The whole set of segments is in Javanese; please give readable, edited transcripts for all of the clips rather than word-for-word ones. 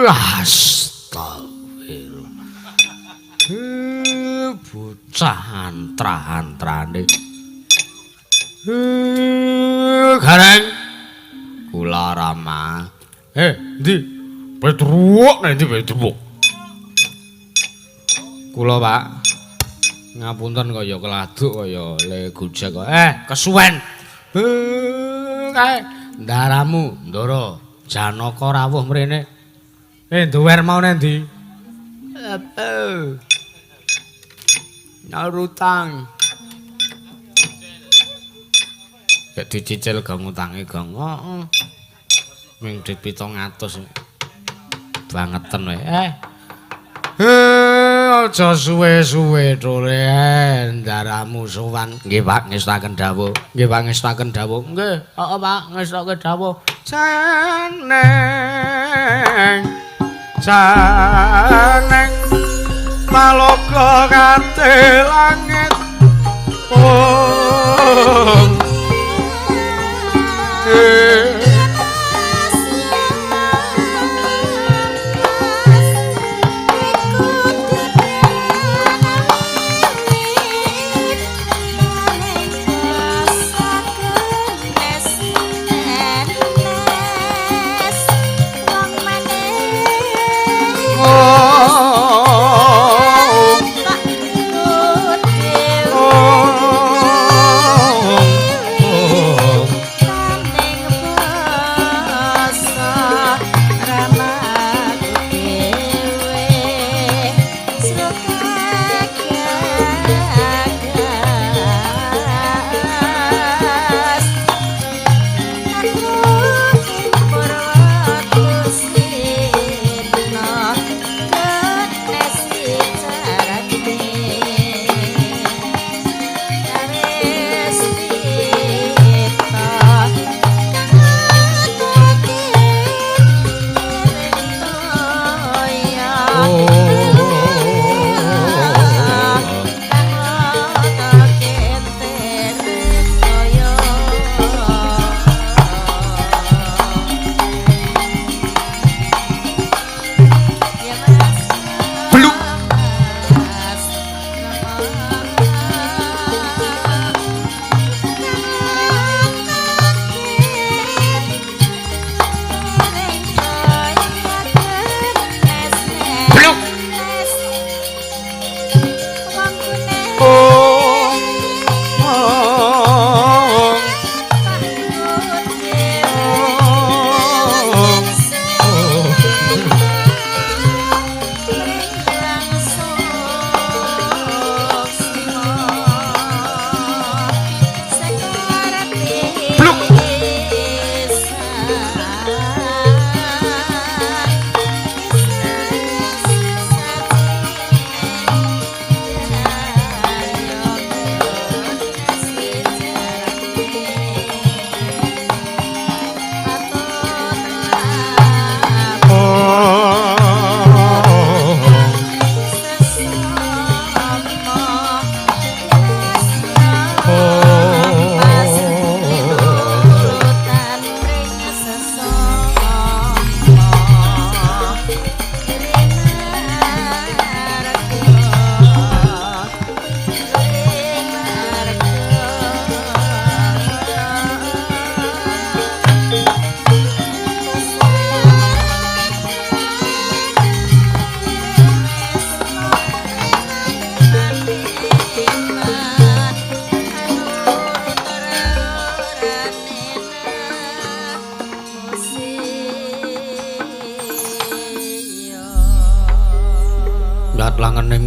Astagfirullah. Bocah antrah-antrane. Gareng. Kula Rama. Ndi? Petruk nek ndi Petruk? Kula, Pak. Ngapunten kaya keladuk kaya le gojek kok. Kesuwen. Kae ndaramu, Ndara. Janaka rawuh mrene. Nduwer mau nang ndi? Apa? Nyaur utang. Gek dicicil gong utange gong. Heeh. Ming dit 700. Bangeten wae. Aja suwe-suwe tole ndaramu sowan. Nggih, Pak, ngestaken dawuh. Nggih, Pak, ngestaken dawuh. Nggih, heeh, Pak, ngestake dawuh. Janeng. Janeng maloka kate langit. Oh.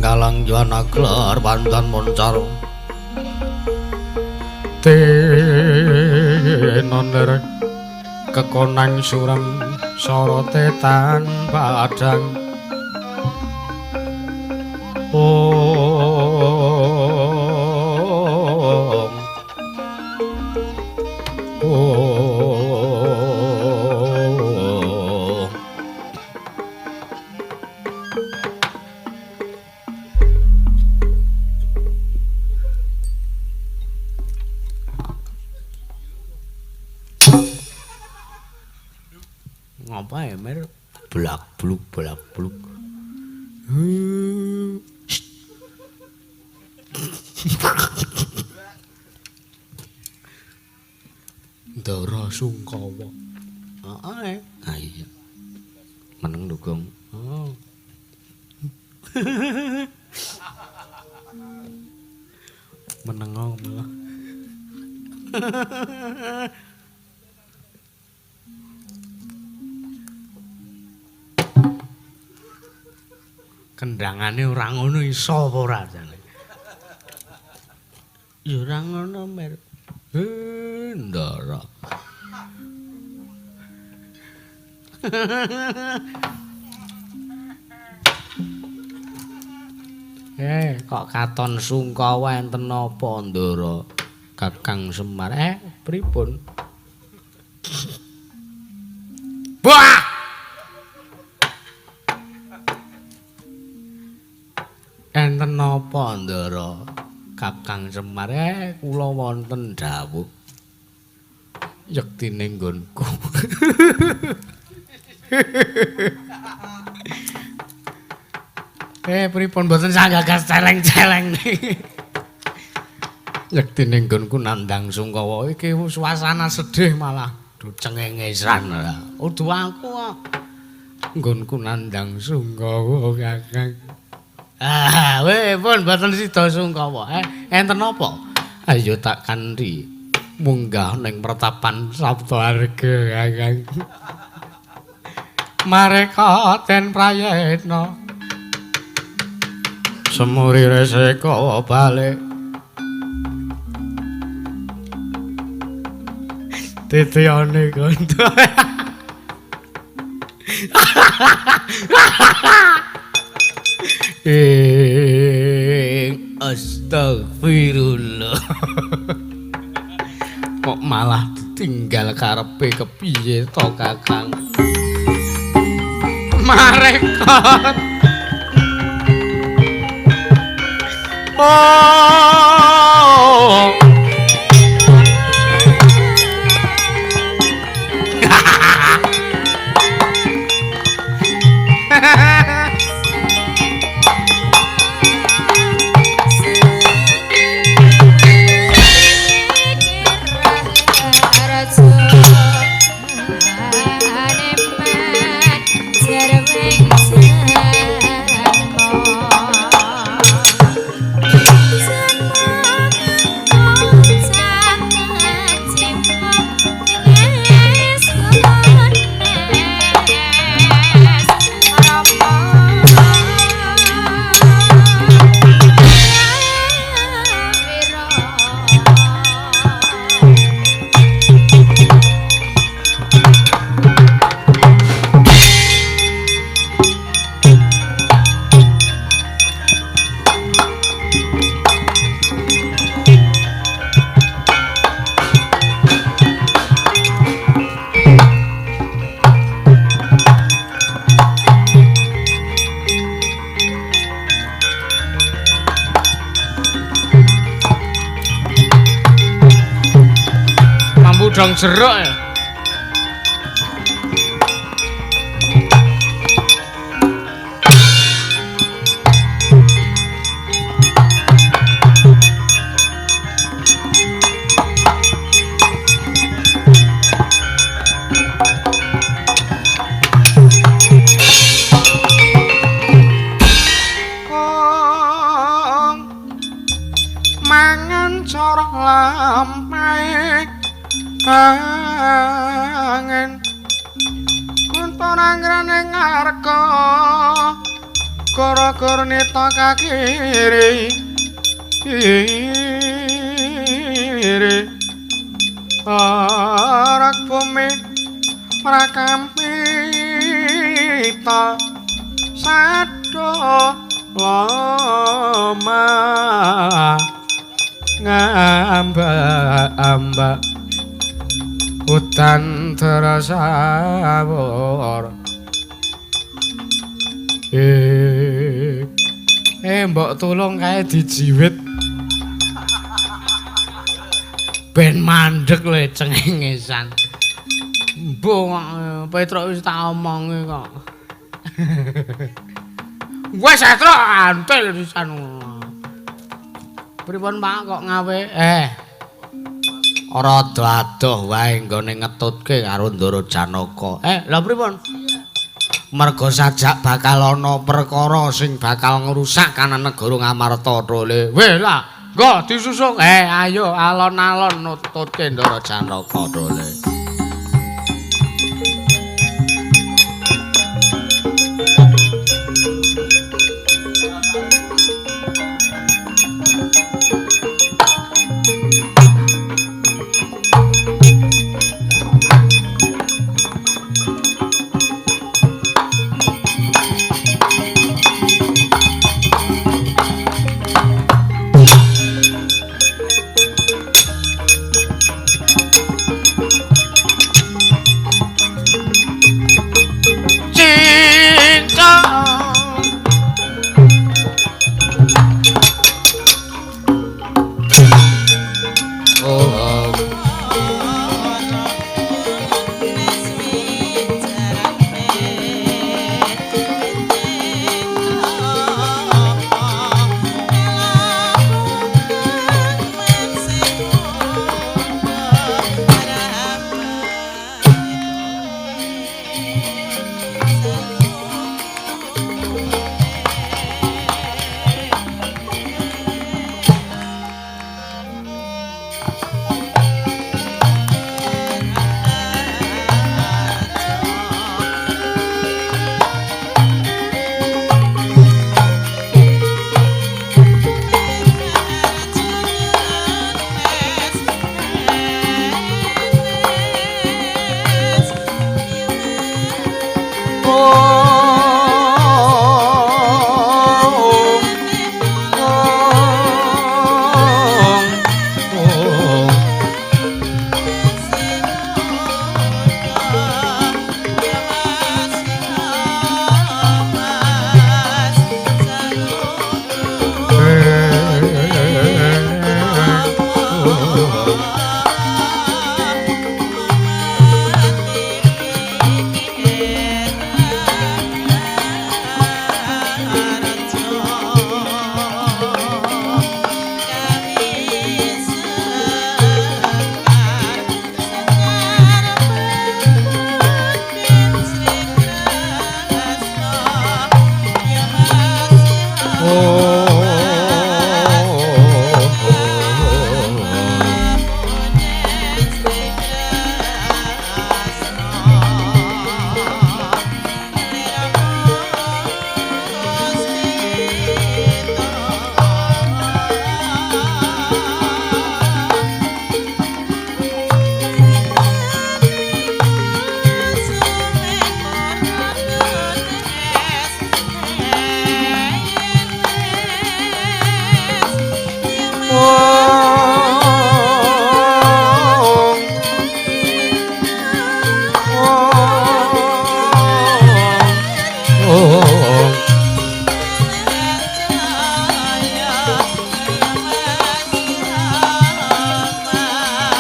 Kalang Yuwana gelar pandan moncar tenon lerek kekonang suram sorote tan padang. Om Om Ngapa ya, Mir? Blak bluk blak bluk. Ndara Sungkawa. Heeh. Ha iya. Meneng lho, Gong. Oh. Menengo malah. Kendangane ora ngono iso apa ora jane? Ya ora ngono, Mir. Ndara. Kok katon Sungkawa enten napa, Ndara? Kakang Semar. Pripun? Wah! Enten napa, Ndara? Kakang Semar, kula wonten dawuh. Yektine nggonku. Pripun mboten sanggagas celeng-celeng niki. Yektine nggonku nandhang Sungkawa iki suasana sedih malah do cengengesan. Udu aku kok. Nggonku nandhang Sungkawa, Kakang. Ah, weh pun mboten sida Sungkawa. Enten napa? Ayo tak kanthi munggah ning pertapan Saptaarga, Kakang. Mareka den prayitna. Semuri reseka balik. Titiyane gondo. Astagfirullah. Kok malah ditinggal karepe kepiye to, Kakang? Marekot. Oh. Dong jeruk ya. Mangan cara lampahe angin kuntorang-rane ngarga gara-gara nita kakiri iri arak bumi prakampita sado lama ngamba-amba udan terasawur. Mbok tulung kae dijiwit ben mandek le cengengesan. Mbuh kok Petruk wis tak omongi kok. Wes Petruk antil pisan. Pripun Pak kok ngawe? Ora adoh wae nggone ngetutke karo Ndara Janaka. Lha pripun? Merga sajak bakal ana perkara sing bakal ngrusak kanan negara Ngamarta Tole. Weh lah, nggo disusung. Ayo alon-alon nututke Ndara Janaka Tole.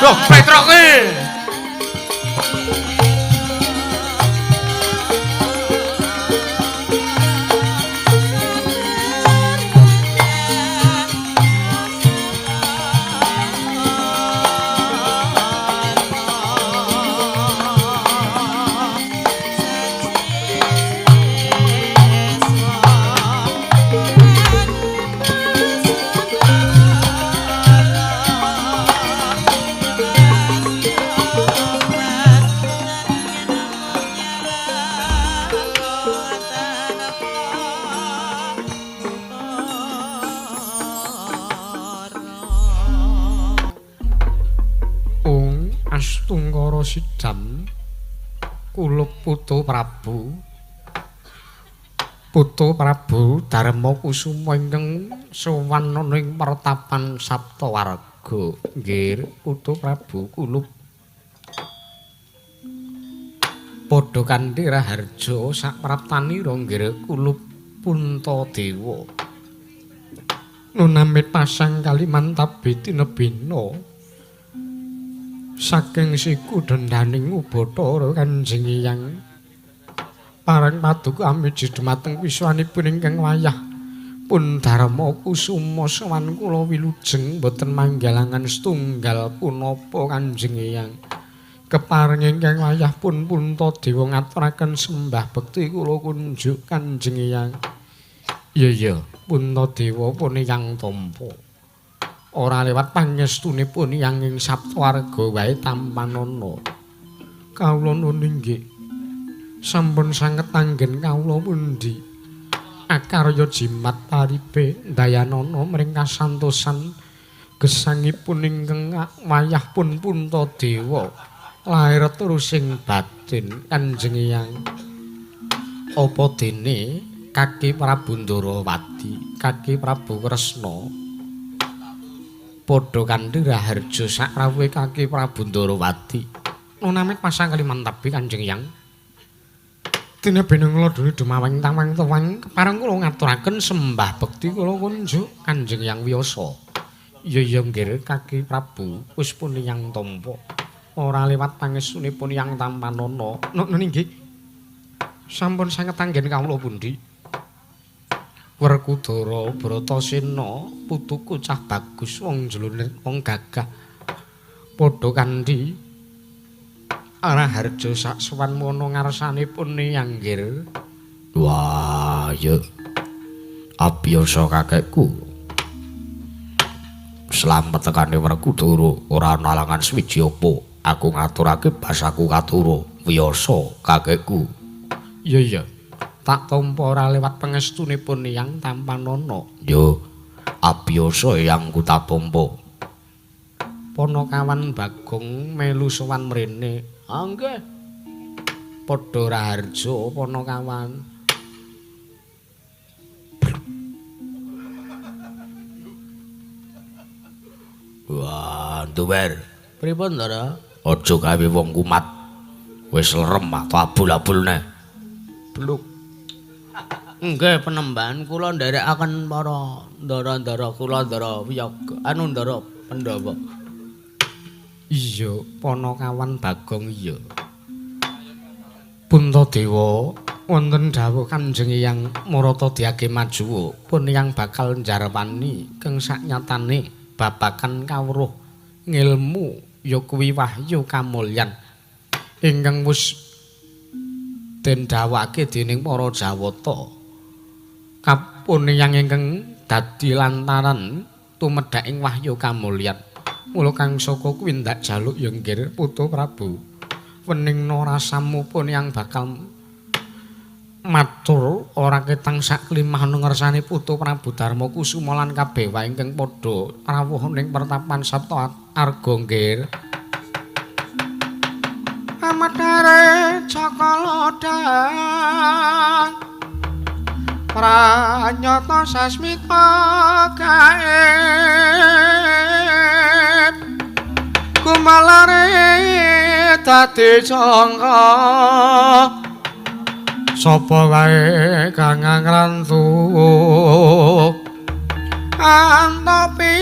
Loh, Petruk ki. Astungkara sidam kulup Putu Prabu. Putu Prabu Darma Kusuma ingkang sowan ana ing pertapan Saptawarga. Nggih, Putu Prabu kulup. Padha kanthi raharja sapraptanira nggih kulup Puntadewa. Nunamit pasang Kalimantabe tinebina. Saking siku dendaning Ubathara Kanjeng Hyang pareng paduka amiji dumateng wiswanipun ingkang wayah pun Darma Kusuma sowan kula wilujeng boten manggalangan setunggal punapa Kanjeng Hyang. Kepareng ingkang wayah pun Puntadewa ngaturaken sembah bekti kula kunjuk Kanjeng Hyang. Iya iya, Puntadewa pun Hyang tampa. Ora lewat pangestunipun Hyang ing Saptawarga wae tampanana. Kawula nuwun inggih. Sampun sanget anggen kawula pundi. Akarya jimat paripe dayanana mring kasantosan gesangipun ingkang wayah pun Puntadewa. Lair terusing batin Kanjeng Hyang. Apa dene Kaki Prabu Ndarawati, Kaki Prabu Kresna padha kanthi raharja sakrawuhe Kaki Prabu Ndarawati. Nunamit pasang kalimantabi Kanjeng Hyang. Dene beneng lodone dumaweng tawang tuwang kepareng kula ngaturaken sembah bekti kula kunjuk Kanjeng Hyang Wiyasa. Iya iya nggih Kaki Prabu wis pun Hyang tampa. Ora lewat pangestunipun Hyang tampanana. Nun inggih. Sampun sanget anggen kawula pundi. Werkudara Bratasena putuku cah bagus wong jlunir wong gagah padha kanthi raharja sak sowan mono ngarsanipun Hyang nggih. Wah, ya abiyasa kakekku. Slamet tekane Werkudara ora ana alangan swiji apa. Aku ngaturake basaku katura wiyasa kakekku. Iya iya. Tak tampa ora lewat pangestunipun Hyang tampanana. Yo abiyasa Hyang ku tampa. Panakawan Bagong melu sowan mrene. Ah nggih. Padha raharja panakawan. Wah, nduwer. Pripun, Ndara? Aja gawe wong kumat. Wis lerem atau abul-abul neh. Bluk. Nggih penembahan kula nderekaken para ndara-ndara kula ndara wiyaga anu ndara Pandhawa. Iya, Panakawan Bagong iya. Puntadewa wonten dawuh Kanjeng Hyang Marata Dyage Majuwa pun Hyang bakal njarwani keng saknyatane babakan kawruh ngilmu ya kuwi wahyu kamulyan ingkang wis den dawuhake dening para Jawata. Kapun Hyang ingkang dadi lantaran tumedhaking wahyu kamulyan. Mula kang saka kuwi ndak jaluk ya nggih Putu Prabu. Weningna rasamu pun Hyang bakal matur ora ketang sak klimah ngersane Putu Prabu Darma Kusuma lan kabeh wae ingkang padha rawuh ning pertapan Sapta Arga nggih. Amadare Cakalodang pranyata sasmita gaib kumalare dadi jangka sapa wae kang ngrantu antopi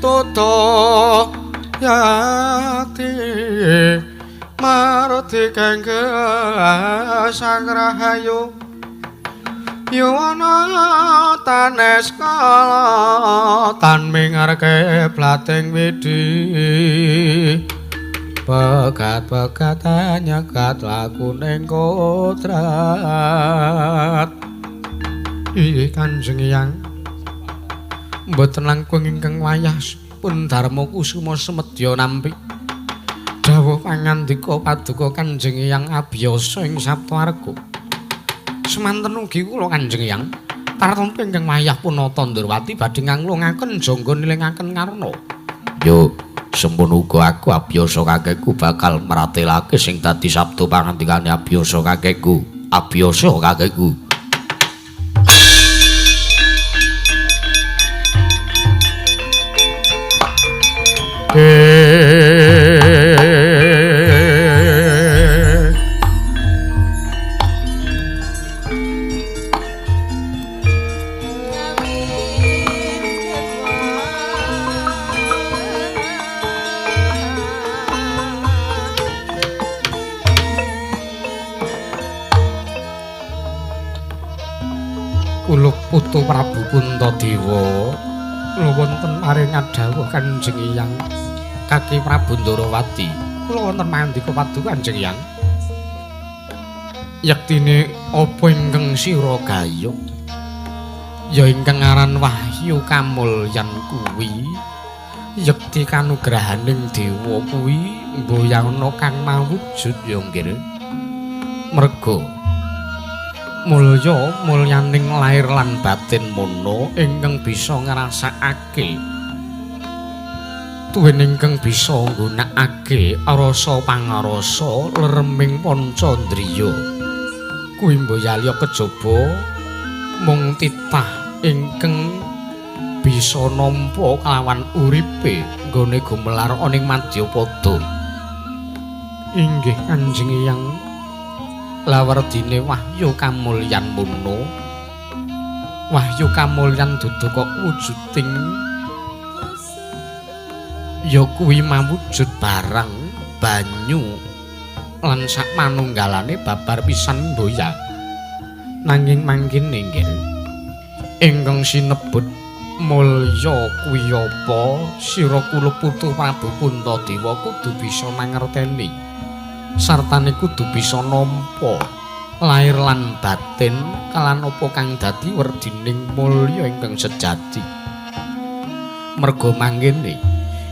tutu yati marti kang sang rahayu yuwana tanes kala tan mingarke blating widi pegat-pegatan nyegat laku ning kodrat. Iya Kanjeng Hyang mboten langkung ingkang wayah pun Darma Kusuma semedya nampi dawuh pangandika paduka Kanjeng Hyang abiyasa ing Saptawarga. Semanten ugi kula Kanjeng Hyang tartampi ingkang wayah punata Ndrawati badhe nganglungaken jangga nilingaken karna. Yo sempun uga aku abiyasa kakekku bakal mratelake sing dadi sabda pangandikane abiyasa kakekku. Abiyasa kakekku. Kula putu Prabu Puntadewa, kula wonten paring dawuh Kanjeng Hyang Kaki Prabu Ndarawati. Kula wonten mandika paduka Kanjeng Hyang. Yektine apa ingkang sira gayuh? Ya ingkang aran wahyu kamulyan kuwi yekti kanugrahaning dewa kuwi mboyana kang mawujud ya nggih. Merga mulya mulyaning lair lan batin mono ingkang bisa ngrasakake tuwin ingkang bisa nggunakake rasa pangrasa lereming pancandriya kuwi mboyalya kejaba mung titah ingkang bisa nampa kelawan uripe nggone gumelar ana ing madyapada. Inggih Kanjeng Hyang. Lawerdine wahyu kamulyan mono. Wahyu kamulyan dudu kok wujuding ya kuwi mawujud barang banyu lan sak manunggalane babar pisan mboya. Nanging mangkene nggih ingkang sinebut mulya kuwi apa sira kula putu Prabu Puntadewa kudu bisa mangerteni sartane kudu bisa nampa lair lan batin kalan apa kang dadi werdining mulya ingkang sejati. Merga mangkene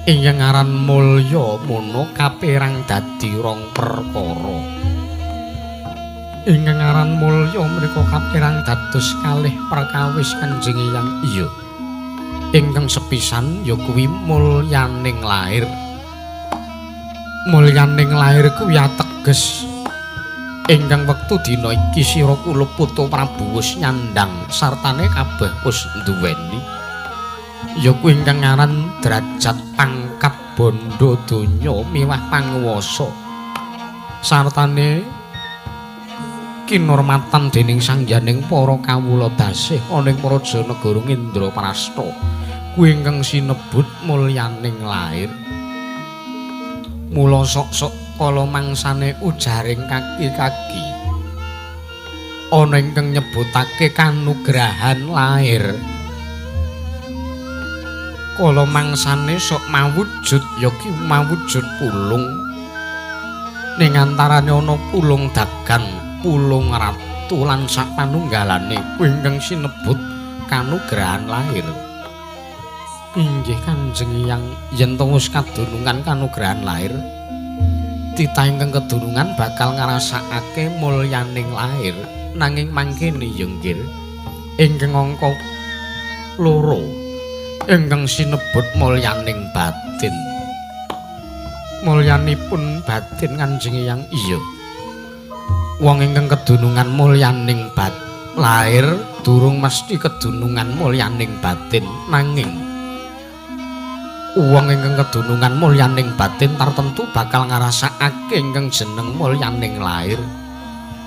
ingkang aran mulya mono kaperang dadi rong perkara. Ingkang aran mulya menika kaperang dados kalih perkawis Kanjeng Hyang. Iya. Ingkang sepisan ya kuwi mulyaning lair. Mulyaning lair kuwi ateges ingkang wektu dina iki sira kula putu Prabu wis nyandang sartane kabeh wis nduweni. Ya kuwi ingkang aran derajat pangkat bondo donya miwah panguwasa. Sartane kinurmatan dening sangyaning para kawula dasih ana ing praja negara Indraprasta kuwi ingkang sinebut mulyaning lair. Mula sok-sok kala mangsane ujaring kaki-kaki ana ingkang nyebutake kanugrahan lair. Kala mangsane sok mawujud ya ki mawujud pulung. Ning antarane ana pulung dagang, pulung ratu lan sak panunggalane kuwi ingkang sinebut kanugrahan lahir. Inggih Kanjeng Hyang, yen to wis kadunungan kanugrahan lahir, titah ingkang kedunungan bakal ngrasakake mulyaning lahir. Nanging mangkene ya nggih ingkang angka loro ingkang sinebut mulyaning batin. Mulyanipun batin Kanjeng Hyang. Iya. Wong ingkang kedunungan mulyaning lair durung mesti kedunungan mulyaning batin, nanging wong ingkang kedunungan mulyaning batin tartemtu bakal ngrasakake ingkang jeneng mulyaning lair.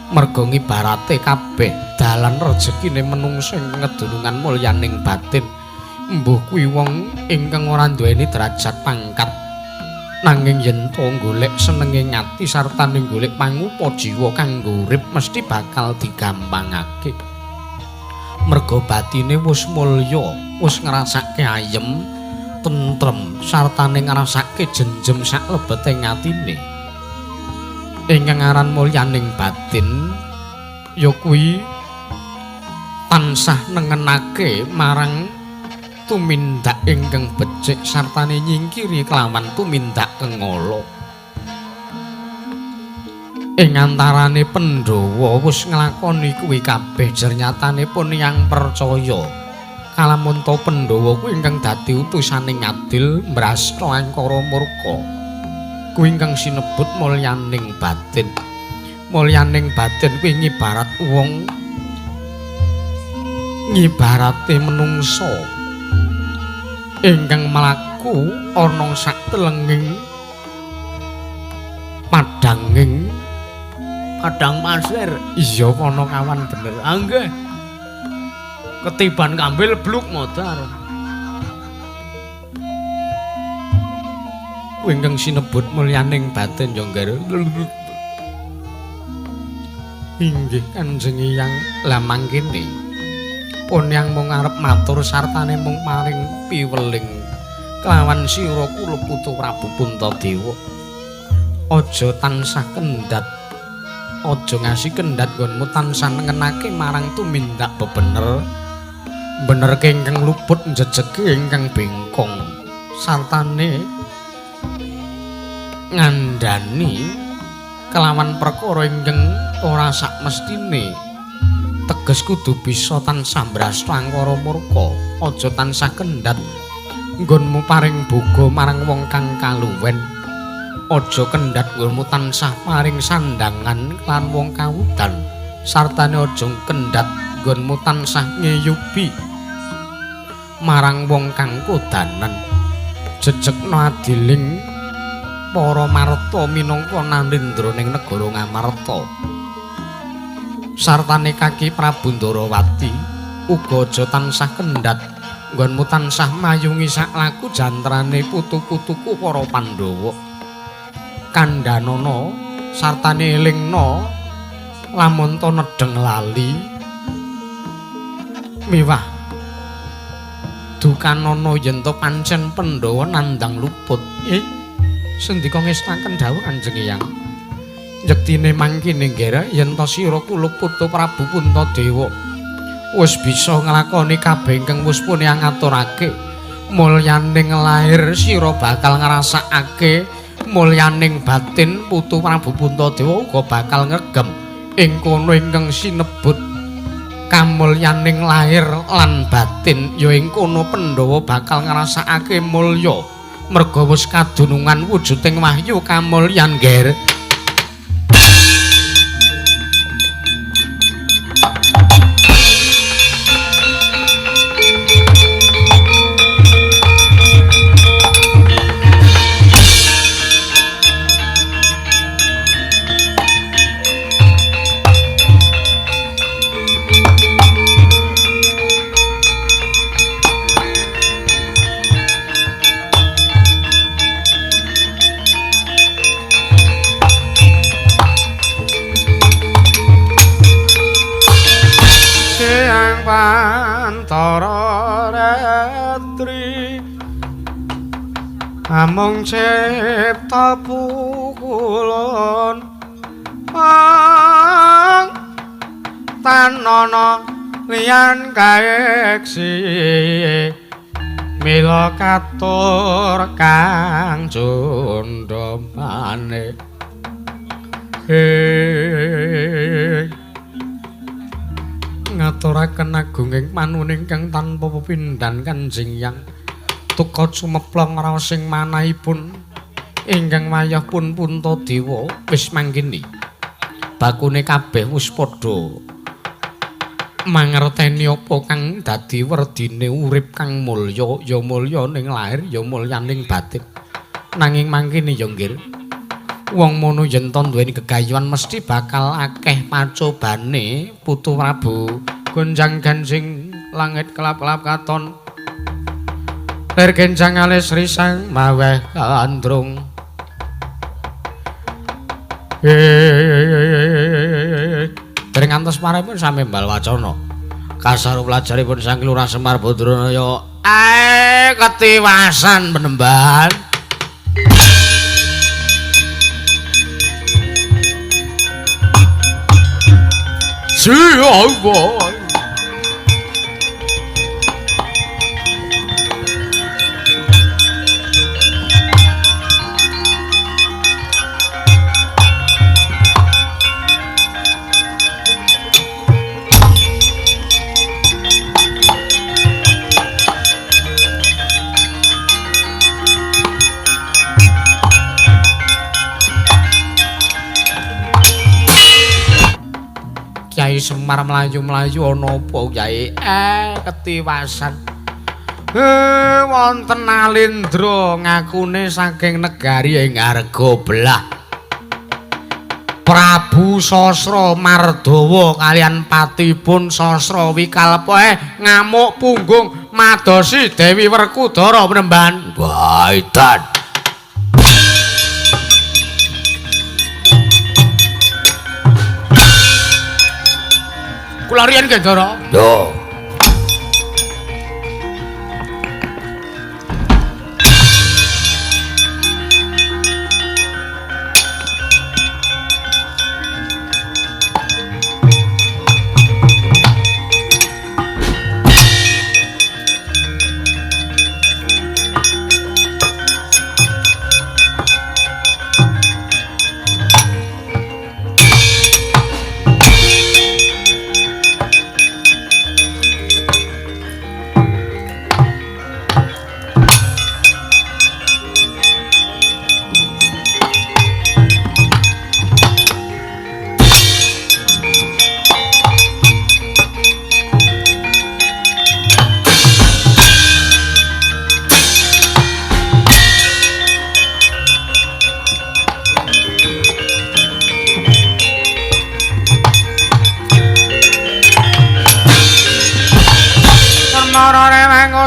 Merga ngibarate kabeh dalan rejekine menungsa ingkang kedunungan mulyaning batin, mbuh kuwi wong ingkang ora duweni derajat pangkat, nanging yen to golek senenge ngati sartane golek pangupa jiwa kanggo urip mesti bakal digampangake. Merga batine wis mulya, wis ngrasake ayem, tentrem sartane ngrasake jenjem sak lebeting atine. Ingkang aran mulyaning batin ya kuwi tansah nengenake marang tumindak ingkang becik sartane nyingkiri kelawan tumindak kengala. Ing antarane Pandhawa wis nglakoni kuwi kabeh, jernyatanipun yang percaya kalamunta Pandhawa kuwi ingkang dadi utusaning adil mbrasta angkara murka. Kuwi ingkang sinebut mulyaning batin. Mulyaning batin kuwi ngibarat wong, ngibarate menungsa ingkang mlaku ana sak telenging padhanging padang pasir. Iya ana kawan bener. Ah nggih. Ketiban kambil bluk modar. Ingkang sinebut mulyaning batin ya nggih. Inggih Kanjeng Hyang. Lah mangkene Pun yang mung arep matur sartane mung paring piweling kelawan sira kula putu Prabu Puntadewa. Aja tansah kendhat, aja ngasi kendhat nggonmu tansah nengenake marang tumindak bebener. Benerke ingkang luput njejege ingkang bengkong sartane ngandhani kelawan perkara ingkang ora sakmestine. Teges kudu bisa tansah mbrasta angkara murka, aja tansah kendhat nggonmu paring boga marang wong kang kaluwen. Aja kendhat nggonmu tansah paring sandhangan lan wong kawudan, sartane aja kendhat nggonmu tansah ngeyubi marang wong kang kodanan. Jejegna adiling para marta minangka nalindra ning negara Ngamarta. Sartane kaki Prabu Ndarawati uga aja tansah kendhat nggonmu tansah mayungi saklaku jantrane putu-putuku para Pandhawa. Kandhanana sartane elingna lamun ta nedheng lali miwah dukanana yen ta pancen Pandhawa nandhang luput. Sendika ngestaken dawuh Kanjeng Hyang. Yektine mangkene nggere yen ta sira kula putu Prabu Puntadewa wis bisa nglakoni kabeh ingkang wis pun ngaturake. Mulyaning lair sira bakal ngrasakake, mulyaning batin putu Prabu Puntadewa uga bakal ngregem ing kono ingkang sinebut kamulyaning lahir lan batin, ya ing kono Pandhawa bakal ngrasakake mulya merga wis kadunungan wujuding wahyu kamulyan ngger. Amung cipta pukulun ang tanana liyan kaeksi mila katur kang cundhamane. Ngaturaken agunging panuwun ingkang tanpa pepindhan Kanjeng Hyang. Tuka sumeplong raos ing manahipun ingkang wayah pun Puntadewa wis mangkene. Bakune kabeh wis padha mangerteni apa kang dadi werdine urip kang mulya, ya mulya ning lahir, ya mulyaning batin. Nanging mangkene ya nggih, wong mono yen ta duweni gegayuhan mesti bakal akeh pacobane putu Prabu. Gonjang-ganjing langit kelap-kelap katon. Lir genjang alis risang maweh gandrung. Dereng ngantos paripun sami mbal wacana. Kasaru pelajaripun sang Lurah Semar Badranaya ketiwasan penemban. Siapa? Kyai Semar mlayu-mlayu ana apa Kyai? Ketiwasan. Wonten Alindra ngakune saking negari ing Arga Belah. Prabu Sasra Mardawa kaliyan patipun Sasra Wikalpa ngamuk punggung madosi Dewi Werkudara penemban. Wah, edan. Kula riyen nggih, Ndara. Yo.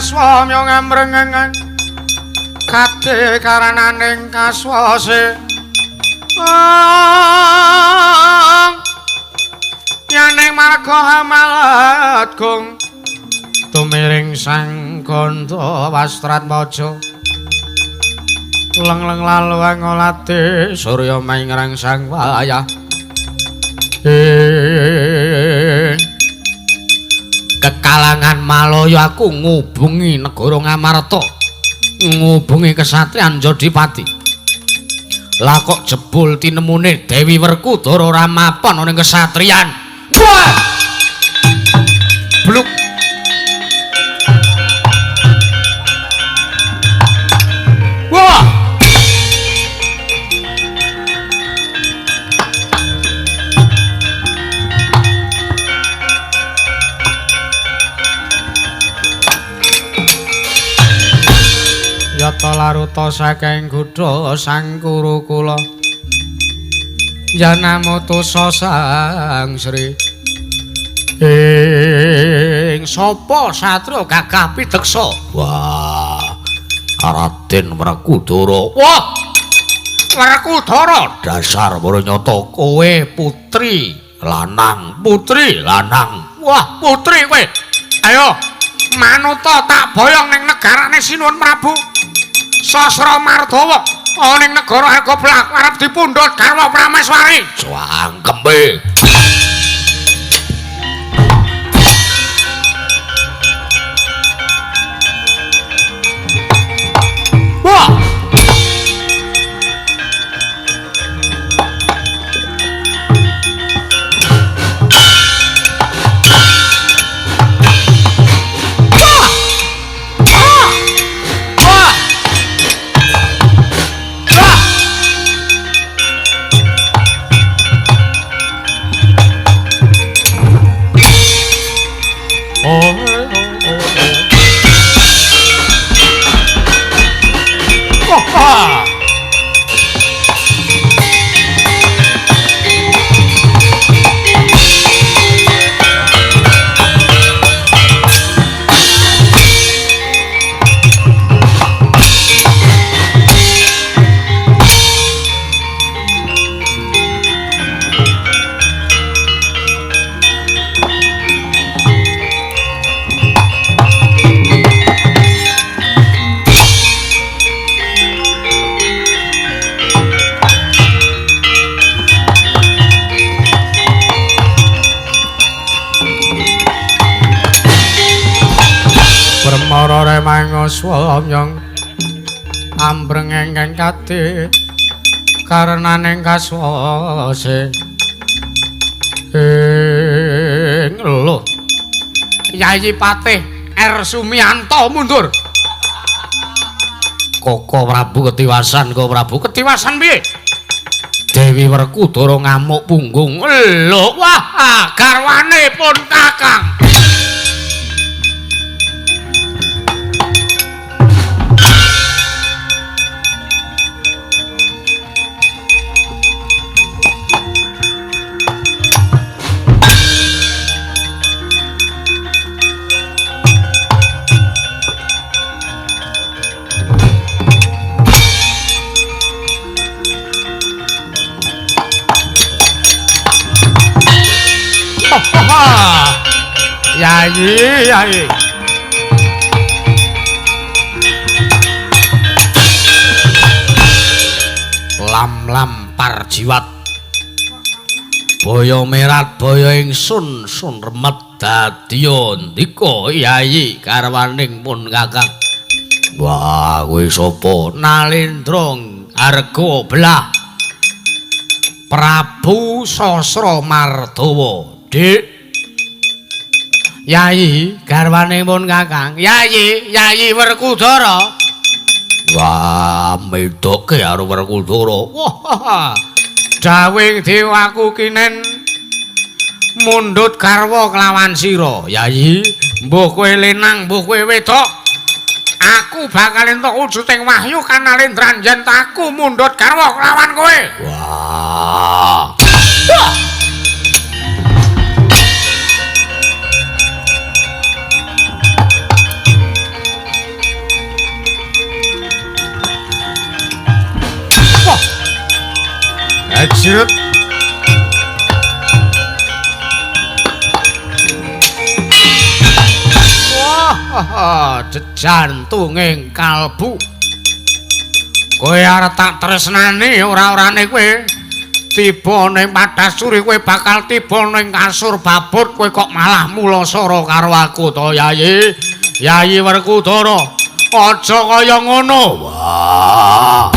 swamya ngamrengengan kade karananing kaswase. Yaning marga hamalat gung tumiring sang gandha wastratmaja leng-leng lalu ngolate surya maingrang sang wayah. Kekalangan Malaya aku ngubungi negara Ngamarta, ngubungi kesatriyan Jodipati. Lah kok jebul tinemune Dewi Werkudara ora mapan ana ing kesatriyan. Wah! Bluk. Wah! Yata laruta saking gudha sang Kurukula yanamutusa sang Sri. Ing sapa satria gagah pideksa? Wah, Raden Werkudara. Wah, Werkudara dasar nyata kowe putri lanang, putri lanang. Wah, putri kowe. Ayo manuta tak boyong ning negarane Sinuwun Prabu Sasra Mardawa ana ning negara Arga Blak arep dipundhut garwa Prameswari. Cangkembe. Wah! Swamyong ambrengeng kate karenaning kaswase. Ing lho Yayi Patih R Sumiyanto mundur. Koko Prabu ketiwasan, Koko Prabu ketiwasan piye? Dewi Werkudara ngamuk punggung. Lho wah, garwane pun Kakang. Yayi, yayi. Lam-lam parjiwat. Boyo merat boyo ingsun sun remet dadiya ndika yayi garwaning pun Kakang. Wah, kowe sapa? Nalendra Arga Belah. Prabu Sasra Mardawa. Dik. Yayi garwane pun Kakang. Yayi, Yayi Werkudara. Wah, medoke karo Werkudara. Wah. Dawing dewaku kinen mundhut garwa kelawan sira. Yayi, mbuh kowe lenang, mbuh kowe wedok. Aku bakal entuk wujuding wahyu kanalendran yen aku mundhut garwa kelawan kowe. Wah. Ajrut. Wah, jejantunging kalbu. Kowe arep tak tresnani ora-orane kowe. Tiba ning Padasuri kowe bakal tiba ning kasur babut, kowe kok malah mulasara karo aku to, Yayi. Yayi Werkudara, aja kaya ngono. Wah.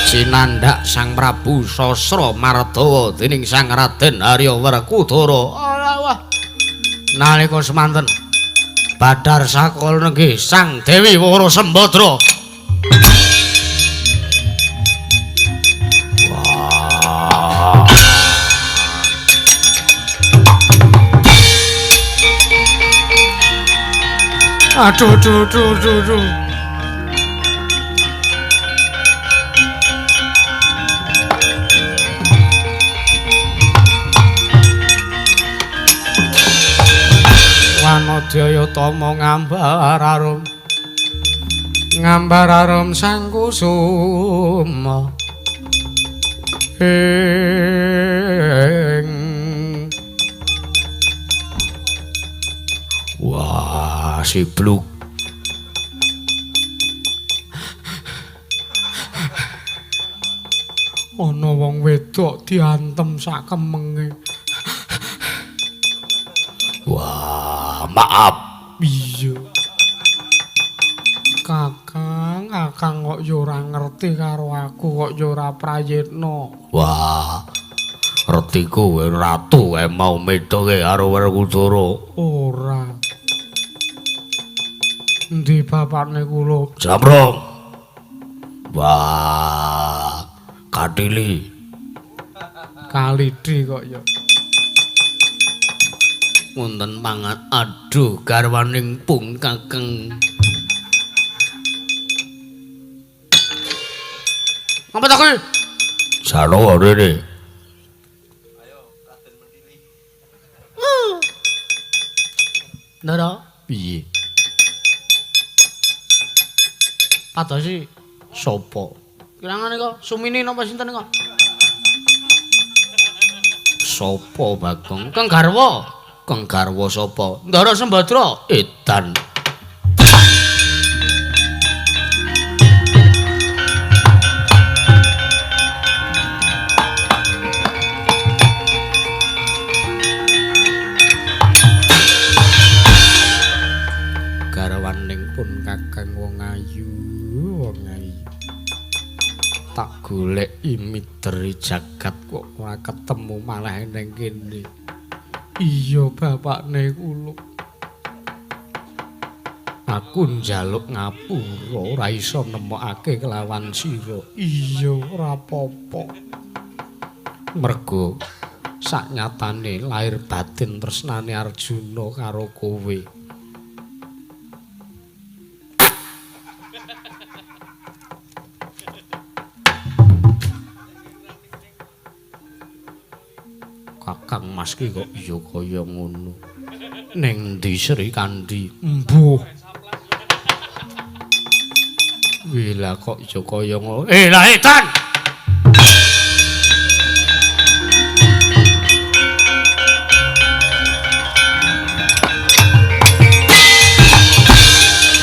Sinandhak Sang Prabu Sasra Mardawa dening Sang Raden Arya Werkudara. Alah wah. Nalika semanten Badar Sakala nenggih Sang Dewi Wara Sembadra. Wah. Aduh duh duh duh duh. Wanodya tama ngambar arum, ngambar arum sang kusuma ing. Wah, sibluk. Ana wong wedok diantem sak kemenge. Wah, maaf. Iya. Kakang, kakang kok ya ora ngerti karo aku, kok ya ora prayitna. Wah, retiku kowe ratu kae mau medoke karo Werkudara. Ora. Endi bapakne kula? Jamrong. Wah, katili. Kalidi kok ya. Wonten pangat aduh garwaning pung kakang. Ngapa ta kuwi? Jano rene. Ayo Raden Mentili. Ndara, piye? Padosi sapa? Kirangane kok Sumini napa sinten kok? Sapa Bagong? Kang garwa. Kang garwa sapa? Ndara Sembadra. Edan. Garwaning pun kakang wong ayu, wong ayu. Tak goleki mideri jagat kok ora ketemu malah ning kene. Iya bapakne kula. Aku njaluk ngapura ora iso nemokake kelawan sira. Iya ora apa-apa. Mergo saknyatane lahir batin tresnane Arjuna karo kowe. Kakang Mas ki kok ya kaya ngono. Ning ndi Sri Kandi? Mbuh. Wila kok ya kaya ngono. Lah edan.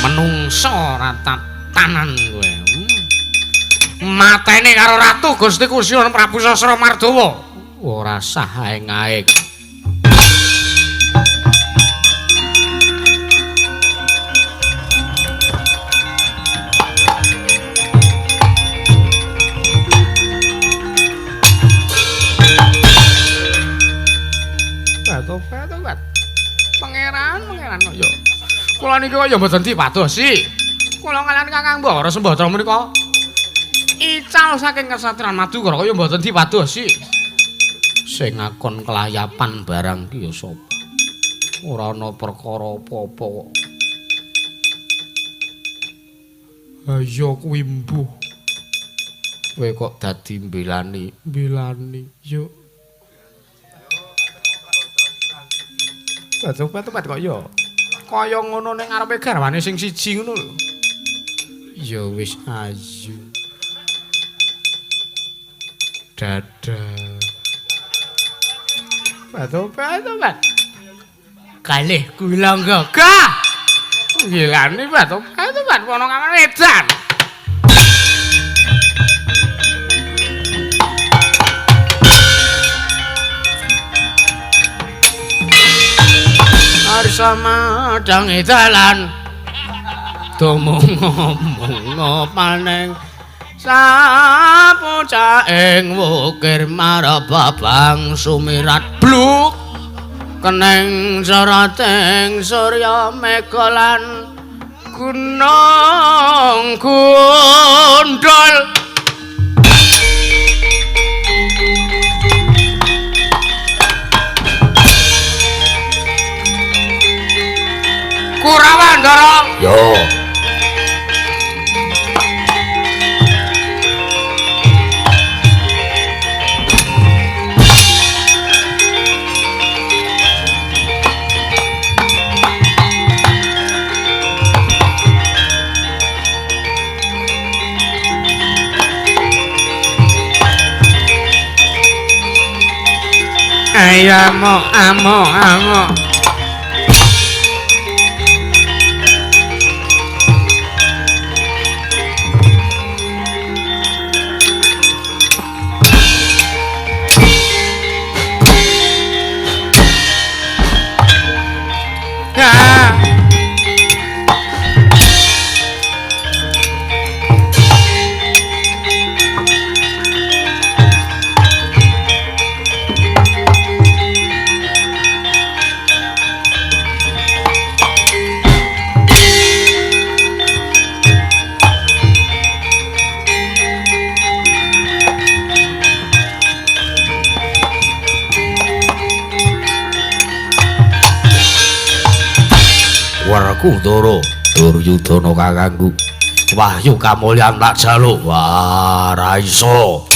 Menungso ora tatanan kowe. Matene karo Ratu Gusti Kusuwan Prabu Sasra Mardawa. Ora sah aeng-aeng. Tobat. Pangeran, pangeran kok ya. Kula niki kok ya mboten dipadosi. Kula kaliyan Kakang Mbara Sembadra menika Ical saking kesatrian Madukara kaya mboten dipadosi. Sing ngakon kelayapan barang ki ya sapa? Ora ana perkara apa-apa kok. Ha iya kuwi mbuh. Kowe kok dadi mbelani, mbelani yo. Batu-batu kok ya. Kaya ngono ning ngarepe garwane sing siji ngono lho. Ya wis ayu. Dadah. Batu-batu. Kalih kula gagah. Gilane batu-batu ana kamar edan. Arsa madang dalan domong-omong paneng sapucaing wukir marababang sumirat bluk keneng sarating surya mega lan gunung gundul. Kurawan Ndara. Yo. Ayo amok amok amok. Werkudara Duryudana kakangku wahyu kamulyan tak jaluk. Wah, ra iso.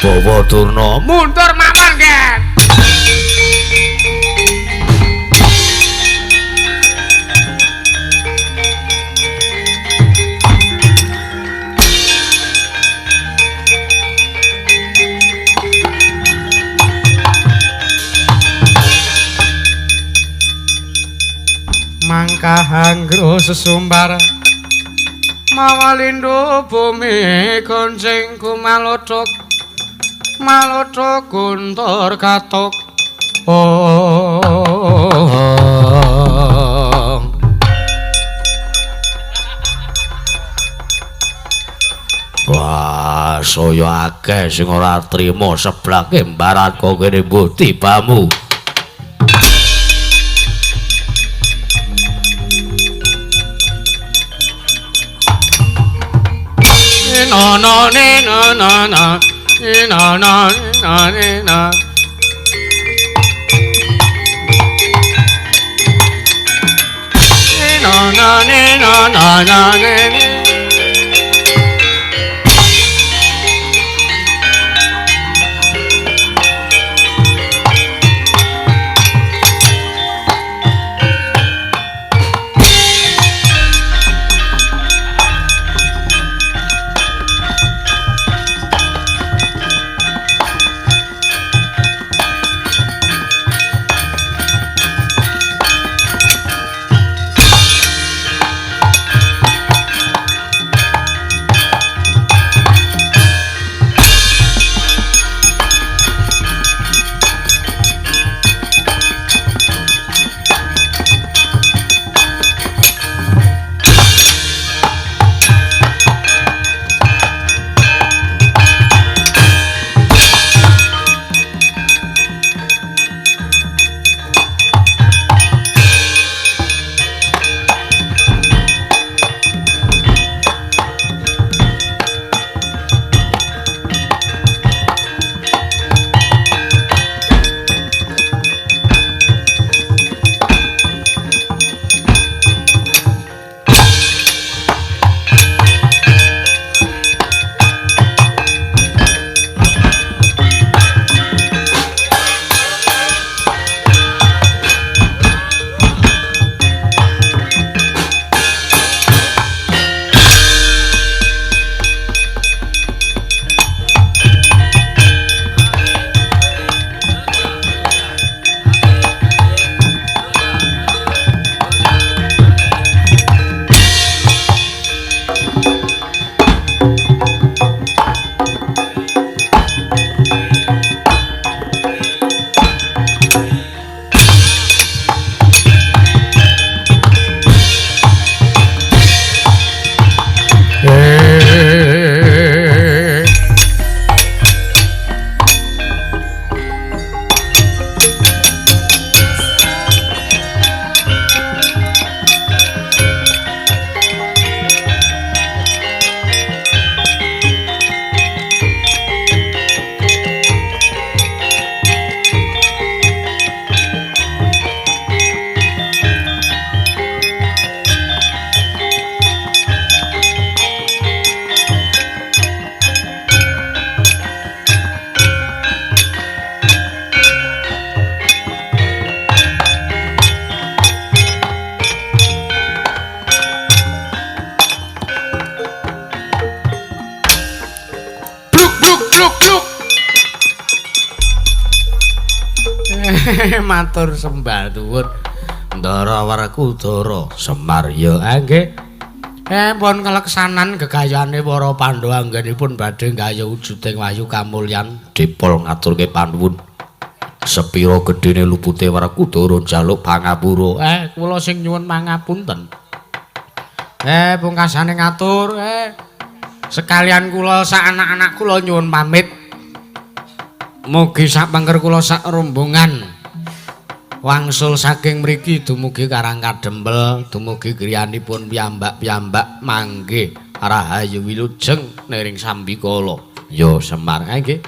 Bawa Durna mundur mawon, Ken. Mangkahangro sesumbar mawalindo bumi gonceng kumalothok malothok guntur katok. Oh. Wah, saya akeh sing ora trima seblake mbarat kok kene mbuh tibamu. No no no no no no no no no. No no no no no no. Matur sembah nuwun. Ndara Werkudara Semar ya nggih. Pun keleksanan gegayane para Pandhawa anggenipun badhe nggayuh wujuding wahyu kamulyan dipol ngaturke panuwun. Sepira gedene lupute Werkudara njaluk pangapura. Kula sing nyuwun pangapunten. Pungkasane ngatur sekalian kula sak anak-anak kula nyuwun pamit. Mugi sak pangker kula sak rombongan wangsul saking mriki dumugi Karang Kadempel, dumugi griyanipun piyambak-piyambak mangke rahayu wilujeng niring sambikala. Ya Semar nggih.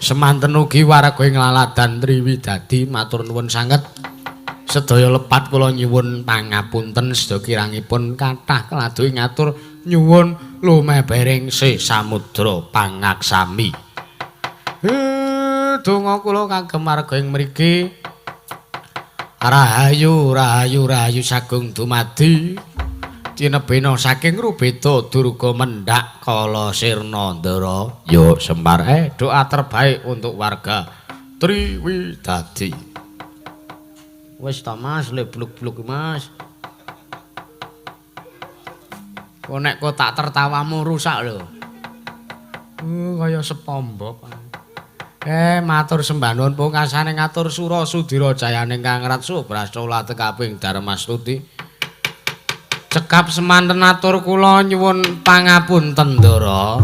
Semanten ugi warga ing Laladan Triwidadi matur nuwun sanget. Sedaya lepat kula nyuwun pangapunten sedaya kirangipun kathah keladuhe ngatur nyuwun lumebering se samudra pangaksami. Donga kula kagem warga ing mriki rahayu rahayu rahayu sagung dumadi tinebena saking Rubeda Durga mendhak kala sirna ndara. Ya Semar doa terbaik untuk warga Triwidadi. Wis ta Mas, lebluk-bluk Mas. Kok nek kok tak tertawamu rusak lho. Kaya SpongeBob. Matur sembah nuwun pungkasane ngatur sura sudira jayaning Kang Ratsu Brastola tekaping Darmastuti. Cekap semanten atur kula nyuwun pangapunten Ndara.